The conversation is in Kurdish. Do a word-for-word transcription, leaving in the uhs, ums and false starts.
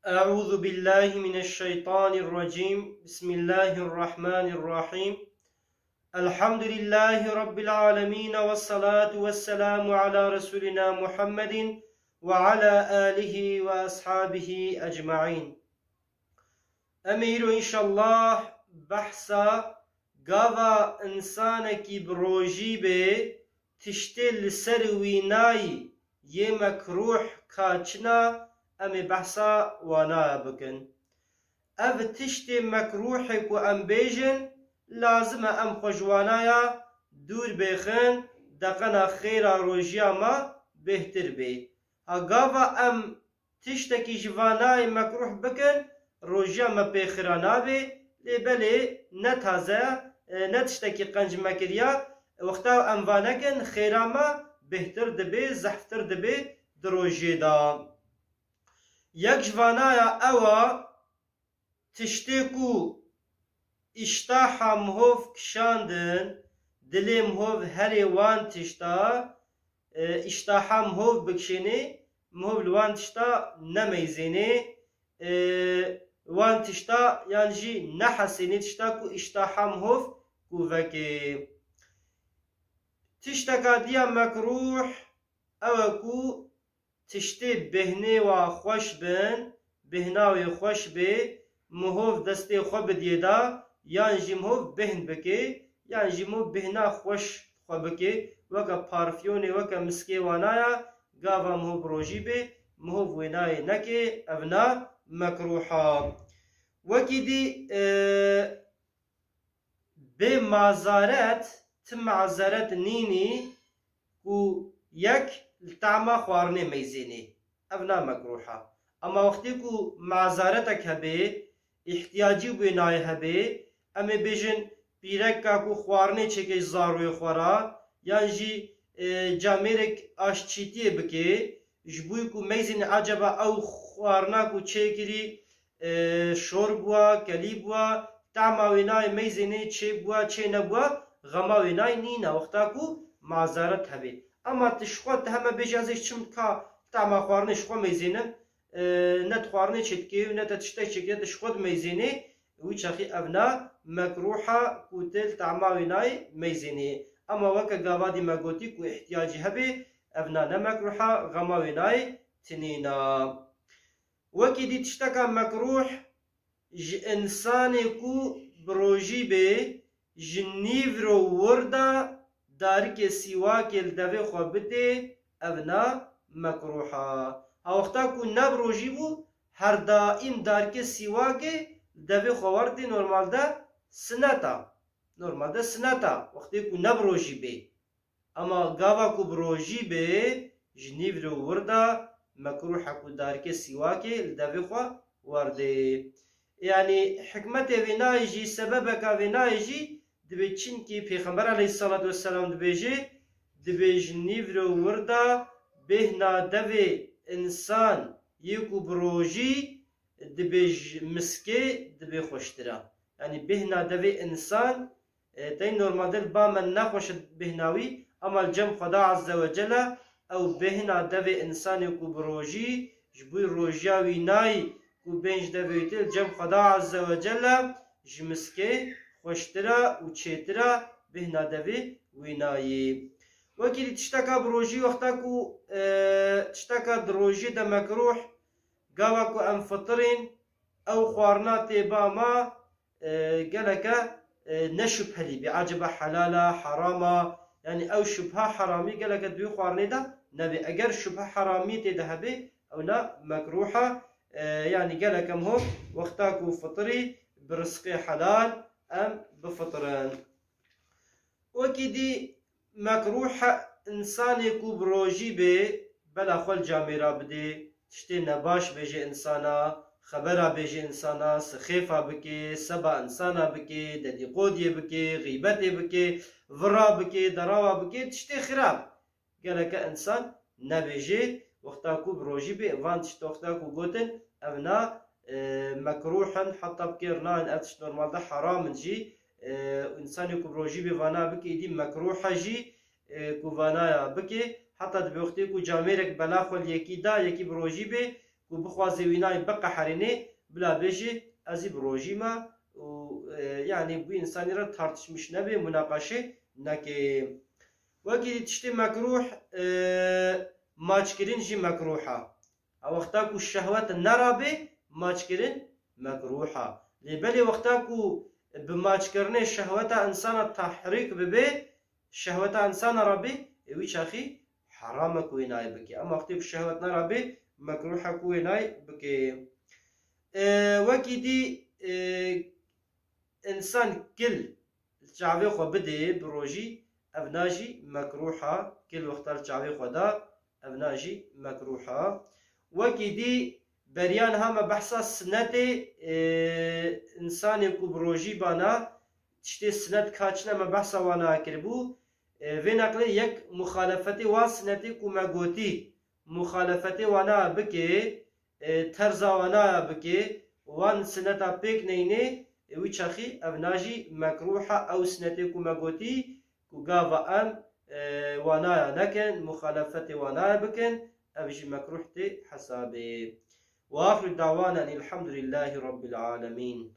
أعوذ بالله من الشيطان الرجيم. بسم الله الرحمن الرحيم. الحمد لله رب العالمين، والصلاة والسلام على رسولنا محمد وعلى آله وأصحابه أجمعين. Em ê îro înşallah behsa gava însanekî bi rojî bê, tiştê li ser wînayî yê mekrûh ka çin a, em ê behsa wanaya bikin. Ev tiştê mekrûhê ku em bêjin, lazim e em xwe ji wanaya dûr bêxin, deqena xêra rojiya me bêhtir bê. Ha gava em tiştekî ji vanayê mekrûh bikin, rojiya me pê xira nabê, lê belê ne taze ye, e, ne tiştekî qenc me kiriya. Wexta em va nekin, xêra me bêhtir dibê, zehftir dibê di rojiyê de. Yek ji vanaya ew a, tiştê ku îştaha mihov kişandin, dilê mihov herê wan tişta, e, îştaha mihov bikişênê, mihov li wan tişta nemeyzênê, e, wan tişta yan jî nehesênê tişta ku îştaha mihov ku vekê. Tişteka diya mekrûh ew e ku tiştê bêhnê wa xweş bin, bêhna wê xweş bê, mihov destê xwe bidiyê da, yan jî mihov bêhn bikê, yan jî mihov bêhna xweş xwe bikê, weke parfyonê, weke miskê wanaya, gava mihov rojî bê, mihov wê nayê nekê, evna mekrûh a. Wekî dî, e, bê mazaret, ti mazeret nînî ku yek li tahma xwarinê meyzênê. Ev na mekrûh a. Ema wextê ku mazaretek hebê, îhtiyacî wê nayê hebê, em ê bêjin pîreka ku xwarinê çêke ji zarûyê xwe re, yan jî, e, camêrek aşçîtiyê bike, ji bo ku meyzên eceba ew xwarina ku çêkirî, e, şor bûa, kelî bûa, tahma wê nayê meyzênê çê bûa, çê nebûa, xema wê nayê nîne, wexta ku mazaret hebê. Ema tu ji xwe tu heme bêjî, ez ê çim ka tahma xwarinê ji xwe meyzênim, e, ne tu xwarinê çêdikê û ne te tiştek çêkiriye, tu ji xwe dimeyzênê, wî çaxî ev na mekrûh a ku tu li tahma wê nayê meyzênê. Ema weke gava dî me gotî ku îhtiyacî hebê, ev na ne mekrûh a, xema wê nayê tinîna. Wekî dî tişteka mekrûh ji însanê ku bi rojî bê, ji nîvro wir de darikê sîwakê li devê xwe bidê, ev na mekrûh a. Ha wexta ku ne bi rojî bû, her daîm darikê sîwakê li devê xwe werdê normalde sinet a. Normalde sinet a, wextê ku ne bi rojî bê. Ema gava ku bi rojî bê, ji nîvro wir de mekrûh e ku darikê sîwakê li devê xwe werdê. Yanî hikmetê vê nayê jî, sebebeka vê nayê jî dibê, çimkî Pêxember aleyhisselatu vesselam dibêje, dibê ji nîvro wir de bêhna devê însan yê ku bi rojî dibê ji miskê dibê xweştir e. Yanî bêhna devê însan, e, tey normalde li ba me nexweş e bêhna wî, ema li cem Xweda Azze ve Celle ew bêhna devê însanê ku bi rojî, ji bo rojiya wî nayî ku bên ji devê wî tê, li cem Xweda Azze ve Celle ji miskê xweştir e û çêtir e bêhna devê wî nayî. Wekî dî tişteka bi rojî wexta ku, e, tişteka di rojî de mekrûh, gava ku em fitirîn, ew xwarina tê ba ma, e, geleke, e, ne şubhelî bî. Eceba helal a, heram a? Yanî ew şubha heramî geleke di wî xwarinê de nebê. Eger şubha heramî tê de hebê, ew na mekrûh a. E, yanî geleke mihov wexta ku fitirî bi rizqê helal em bifitirin. Wekî dî mekrûh e însanê ku bi rojî bê, bela xwe li camêra bidê, tiştê nebaş bêje însana, xebera bêje însana, sixêfa bike, seba însana bike, dedîqodiyê bike, xîbetê bike, vira bike, derawa bike, tiştê xirab. Geleke însan nebêje, wexta ku bi rojî bê, van tişt wexta ku gotin, ev na, e, mekrûh in, heta bi kêr nayên, ev tişt normalde heram in jî, e, û însanê ku bi rojî bê vana bike, êdî mekrûh e jî, e, ku vanaya bike, heta dibê wextê ku camêrek bela xwe li yekî da, yekî bi rojî bê, û bixwaze wî nayê biqeherînê, bila bêjê, ez ê bi rojî me û, e, yanî bi wî însanî re tartişmiş nebe, munaqeşe neke. Wekî dî tiştê mekrûh, e, maçkirin jî mekrûh e. A wexta ku şehwet nerabe, maçkirin mekrûh e. Lê belê wexta ku bi maçkirinê şehweta însana tehrîk bibe, şehweta însana rabe, ê wî çaxî heram e ku wê nayê bike. Ema wextê ku şehwet nerabe, mekrûh e ku wê nayê bike. E, wekî dî, e, însan kil li çavê xwe bidê bi rojî, ev na jî mekrûh e. Kil wexta li çavê xwe da, ev na jî mekrûh e. Wekî dî beriya niha me behsa sinetê, e, însanê ku bi rojî bana, tiştê sinet ka çi ne me behsa wana kiribû. E, vê neqlê yek muxalefetê wan sinetê ku me gotî, muxalefetê wana bike, e, terza wana bike, wan sineta pêk neyne, e, wî çaxî ev na jî mekrûh e, ew sinetê ku me gotî, ku gava em, e, wanaya nekin, muxalefetê wanaya bikin, ev jî mekrûh tê hesabê. Ve axiru dawana enî elhamdulîllahî rabbil alemîn.